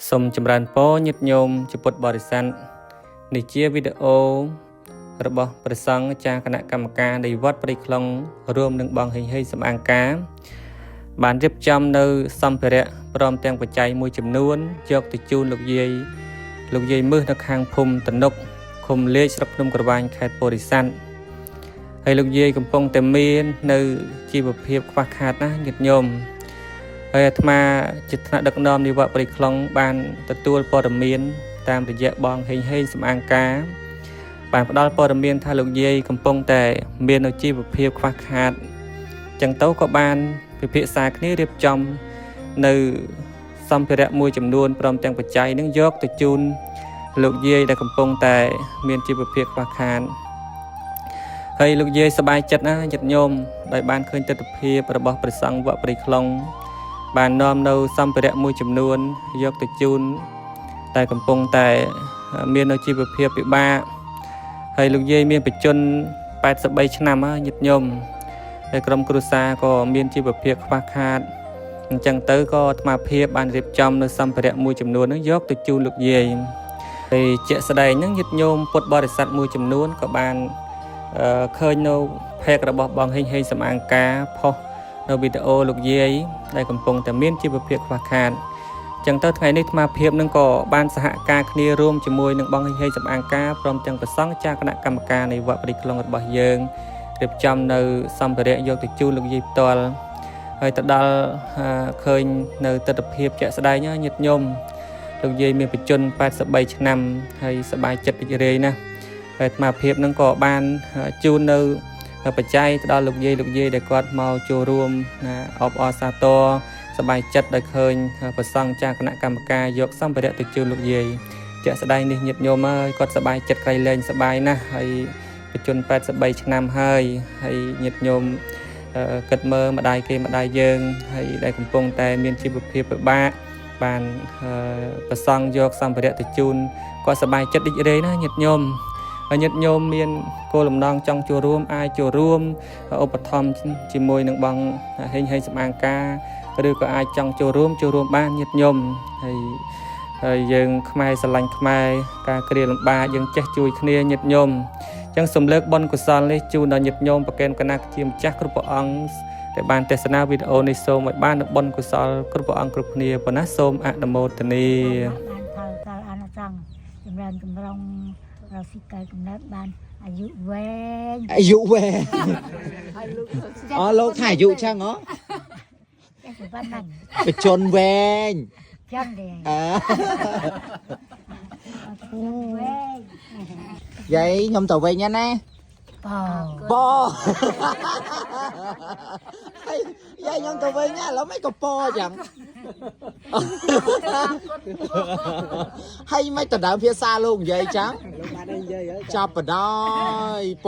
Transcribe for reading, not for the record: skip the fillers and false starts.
សូមចម្រើនពរញាតិញោមជាពុទ្ធបរិស័ទនេះជាវីដេអូរបស់ព្រះសង្ឃចាស់គណៈកម្មការនៃវត្តព្រៃខ្លុងរួមនឹងបងហេងហេងសំអាងការ បានរៀបចំនៅសម្ភារៈព្រមទាំងបច្ច័យមួយចំនួនយកទៅជូនលោកយាយលោកយាយមឹសនៅខាងភូមិតនុកឃុំលាជស្រុកភ្នំក្រវាញខេត្តពោធិ៍សាត់ហើយលោកយាយកំពុងតែមាននៅជីវភាពខ្វះខាតណាស់ញាតិញោមហើយអាត្មាជាថ្នាក់ដឹកនាំនៃវត្តព្រៃខ្លុងបានទទួលព័ត៌មានតាមរយៈបងហេងហេងសំអាងការ បានផ្ដល់ព័ត៌មានថាលោកយាយកំពុងតែមាននៅជីវភាពខ្វះខាតចឹងទៅក៏បានពិភាក្សាគ្នារៀបចំនៅសម្ភារៈមួយចំនួនព្រមទាំងបច្ច័យនឹងយកទៅជូនលោកយាយដែលកំពុងតែមានជីវភាពខ្វះខាតហើយលោកយាយសប្បាយចិត្តណាស់ញាតិញោមដោយបានឃើញទិដ្ឋភាពរបស់ព្រះសង្ឃវត្តព្រៃខ្លុងបាននាំនៅសម្ភារៈមួយចំនួនយកទៅជូនតែកំពុងតែមាននៅជីវភាពពិបាក ហើយលោកយាយមានបច្ចុប្បន្ន83ឆ្នាំហើយញាតិញោមហើយក្រុមគ្រួសារក៏មានជីវភាពខ្វះខាតអញ្ចឹងទៅក៏អាត្មាភាពបានរៀបចំនៅសម្ភារៈមួយចំនួនហ្នឹងយកទៅជូនលោកយាយហើយជាក់ស្ដែងហ្នឹងញាតិញោមពុទ្ធបរិស័ទមួយចំនួនក៏បានឃើញនៅផេករបស់បងហេងហេងសំអាងការផុសនៅវីដេអូលោកយាយដែលកំពុងតែមានជីវភាពខ្វះខាត ចឹងទៅថ្ងៃនេះអាត្មាភាពនឹងក៏បានសហការគ្នារួមជាមួយនឹងបងហេងហេងសំអាងការព្រមទាំងព្រះសង្ឃចាស់គណៈកម្មការនៃវត្តព្រៃខ្លុងរបស់យើងរៀបចំនៅសម្ភារៈយកទៅជូនលោកយាយផ្ទាល់ហើយទៅដល់ឃើញនៅទិដ្ឋភាពជាក់ស្ដែងណាញាតិញោមលោកយាយមានបច្ចុប្បន្ន83ឆ្នាំហើយសប្បាយចិត្តរីករាយណាស់ហើយអាត្មាភាពនឹងក៏បានជូននៅបច្ច័យទៅដល់លោកយាយលោកយាយដែលគាត់មកចូលរួមណាអបអរសាទរ សប្បាយចិត្តដែលឃើញព្រះសង្ឃចាស់គណៈកម្មការយកសម្ភារៈទៅជូនលោកយាយជាក់ស្ដែងនេះញាតិញោមអើយគាត់សប្បាយចិត្តក្រៃលែងសប្បាយណាស់ហើយបច្ចុប្បន្ន83ឆ្នាំហើយហើយញាតិញោមគិតមើលម្ដាយគេម្ដាយយើងហើយដែលកំពុងតែមានជីវភាពពិបាកបានព្រះសង្ឃយកសម្ភារៈទៅជូនគាត់សប្បាយចិត្តរីករាយណាស់ញាតិញោមហើយញាតិញោមមានគោលបំណងចង់ចូលរួមអាចចូលរួមឧបត្ថម្ភជាមួយនឹងបងហេងហេងសំអាងការ ឬក៏អាចចង់ចូលរួមចូលរួមបានញាតិញោមហើយហើយយើងខ្មែរស្រឡាញ់ខ្មែរការគ្រាលំបាកយើងចេះជួយគ្នាញាតិញោមអញ្ចឹងសូមលើកបុណ្យកុសលនេះជូនដល់ញាតិញោមប្រកេនកណាជាម្ចាស់គ្រប់ព្រះអង្គដែលបានទេសនាវីដេអូនេះសូមឲ្យបាននូវបុណ្យកុសលគ្រប់ព្រះអង្គគ្រប់គ្នាប៉ុណ្ណាសូមអនុមោទនា បានផលផលអានិសង្សចម្រើនចម្រុងរកស៊ីកែកំណើតបានអាយុវែង អាយុវែងអូលោកថាអាយុចឹងហ៎ ចេះតែប៉ុណ្ណឹង បច្ចុប្បន្នវែង ចឹងទេ អើ វែង យាយខ្ញុំទៅវិញណា ប បហើយយាយខ្ញុំទៅវិញណាឥឡូវមិនក៏ពចឹងហើយមិនដណ្ដើមភាសាលោកនិយាយចឹងចាប់បដ ாய் ព